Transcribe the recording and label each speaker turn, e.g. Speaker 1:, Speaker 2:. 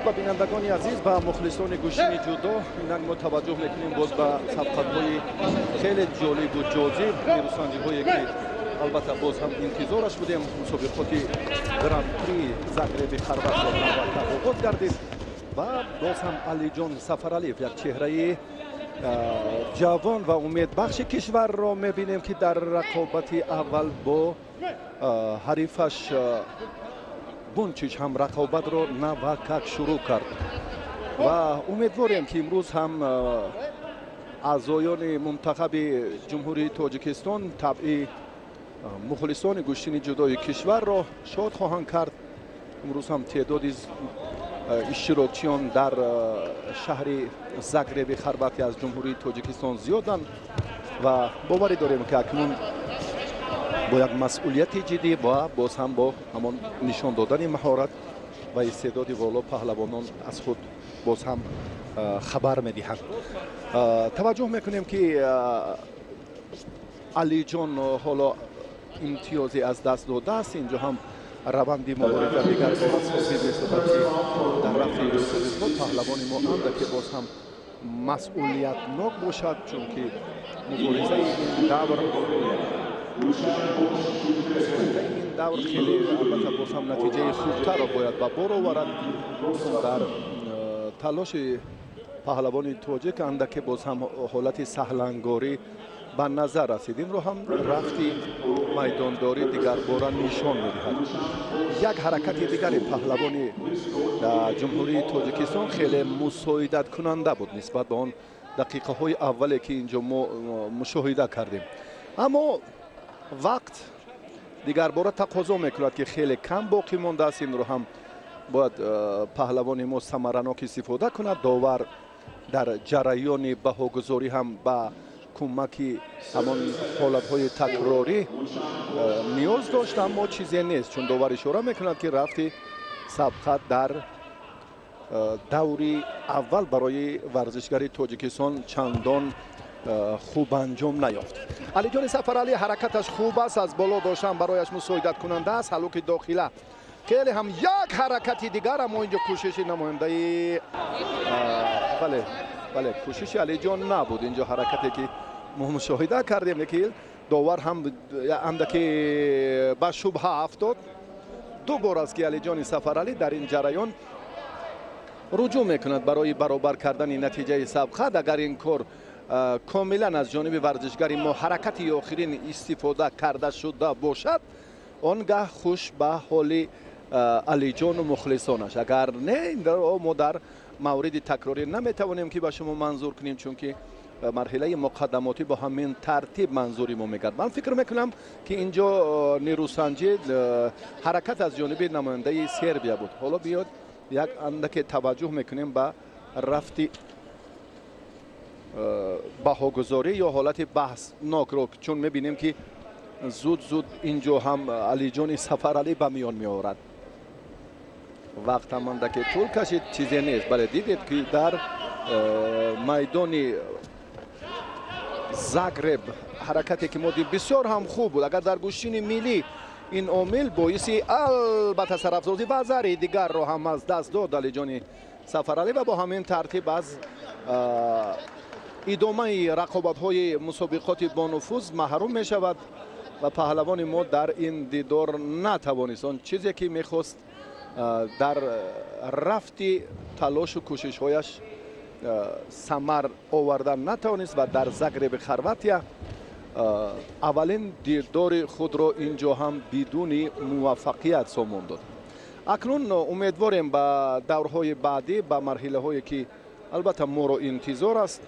Speaker 1: Ба бинандагони азиз, ба мухлисони гӯштини ҷудо, инак мо таваҷҷӯҳ мекунем боз ба сабқатҳои хеле ҷолибу ҷозиб, нерӯсанҷиҳое ки албатта боз ҳам интизораш будем. Мусобиқоти Гран-при Загреби Хорватия навбатта оғоз гардид ва боз ҳам Алиҷон Сафаралиев, як чеҳраи ҷавон ва умедбахши кишварро мебинем, ки дар рақобати аввал бо ҳарифаш Бунчич ҳам рақобатро навакак шурӯъ кард ва умедворем, ки имрӯз ҳам аъзоёни мунтахаби Ҷумҳурии Тоҷикистон табъи мухлисони гӯштини ҷудои кишварро шод хоҳанд кард. Имрӯз ҳам теъдоди иштирокчиён дар шаҳри Загреби Хорватия аз Ҷумҳурии Тоҷикистон зиёданд ва боварӣ дорем, ки акнун бо як масъулияти ҷиддӣ ва боз ҳам бо ҳамон нишон додани маҳорат ва истеъдоди воло паҳлавонон аз худ боз ҳам хабар медиҳанд. Таваҷҷӯҳ мекунем, ки Алиҷон ҳоло имтиёзе аз даст додааст. Инҷо ҳам раванди мубориза дигар собит месозад, ки дар рафти мусобиқот паҳлавони мо андаке боз ҳам масъулиятнок бошад, чунки муборизаи ин давр хеле албатта боз ҳам натиҷаи хубтарро бояд ба бор оварад. Дар талоши паҳлавони тоҷик андаке боз ҳам ҳолати саҳлангорӣ ба назар расид. Инро ҳам рафти майдондорӣ дигарбора нишон медиҳад. Як ҳаракати дигари паҳлавони Ҷумҳурии Тоҷикистон хеле мусоидаткунанда буд нисбат ба он дақиқаҳои аввале, ки инҷо мо мушоҳида кардем, аммо вақт дигарбора тақозо мекунад, ки хеле кам боқӣ мондааст. Инро ҳам бояд паҳлавони мо самаранок истифода кунад. Довар дар ҷараёни баҳогузорӣ ҳам ба кӯмаки ҳамон ҳолатҳои такрорӣ ниёз дошт, аммо чизе нест, чун довар ишора мекунад, ки рафти сабқат дар даври аввал барои варзишгари Тоҷикистон чандон хуб анҷом наёфт. Алиҷони Сафаралӣ ҳаракаташ хуб аст, аз боло доштан барояш мусоидаткунанда аст. Ҳалуки дохила хеле ҳам як ҳаракати дигар, аммо инҷо кӯшиши намояндаи, бале, бале, кӯшиши Алиҷон набуд. Инҷо ҳаракате, ки мо мушоҳида кардем, лекин довар ҳам андаке ба шубҳа афтод. Ду бор аст, ки Алиҷони Сафаралӣ дар ин ҷараён руҷӯъ мекунад барои баробар кардани натиҷаи сабқат. Агар ин кор комилан аз ҷониби варзишгари мо ҳаракати охирин истифода карда шуда бошад, он гаҳ хуш ба ҳоли Алиҷону мухлисонаш. Агар не, мо дар мавриди такрорӣ наметавонем, ки ба шумо манзур кунем, чунки марҳилаи муқаддамотӣ бо ҳамин тартиб манзури мо мегардад. Ман фикр мекунам, ки инҷо нерӯсанҷӣ ҳаракат аз ҷониби намояндаи Сербия буд. Ҳоло биёд як андаке таваҷҷӯҳ мекунем ба рафти баҳогузорӣ ё ҳолати баҳснокро, чун мебинем, ки зуд зуд инҷо ҳам Алиҷони Сафаралӣ ба миён меорад. Вақт ҳам андаке тӯл кашид, чизе нест. Бале, дидед, ки дар майдони Загреб ҳаракате, ки мо дид, бисёр ҳам хуб буд. Агар дар гӯштини миллӣ ин омил боиси албатта сарафзозӣ ва зари дигарро ҳам аз даст дод Алиҷони Сафаралӣ ва бо ҳамин тартиб аз идомаи рақобатҳои мусобиқоти бонуфуз маҳрум мешавад ва паҳлавони мо дар ин дидор натавонист он чизе, ки мехост, дар рафти талошу кӯшишҳояш самар овардан натавонист ва дар Загреби Хорватия аввалин дидори худро инҷо ҳам бидуни муваффақият сомон дод. Акнун умедворем ба даврҳои баъдӣ, ба марҳилаҳое, ки албатта моро интизор аст.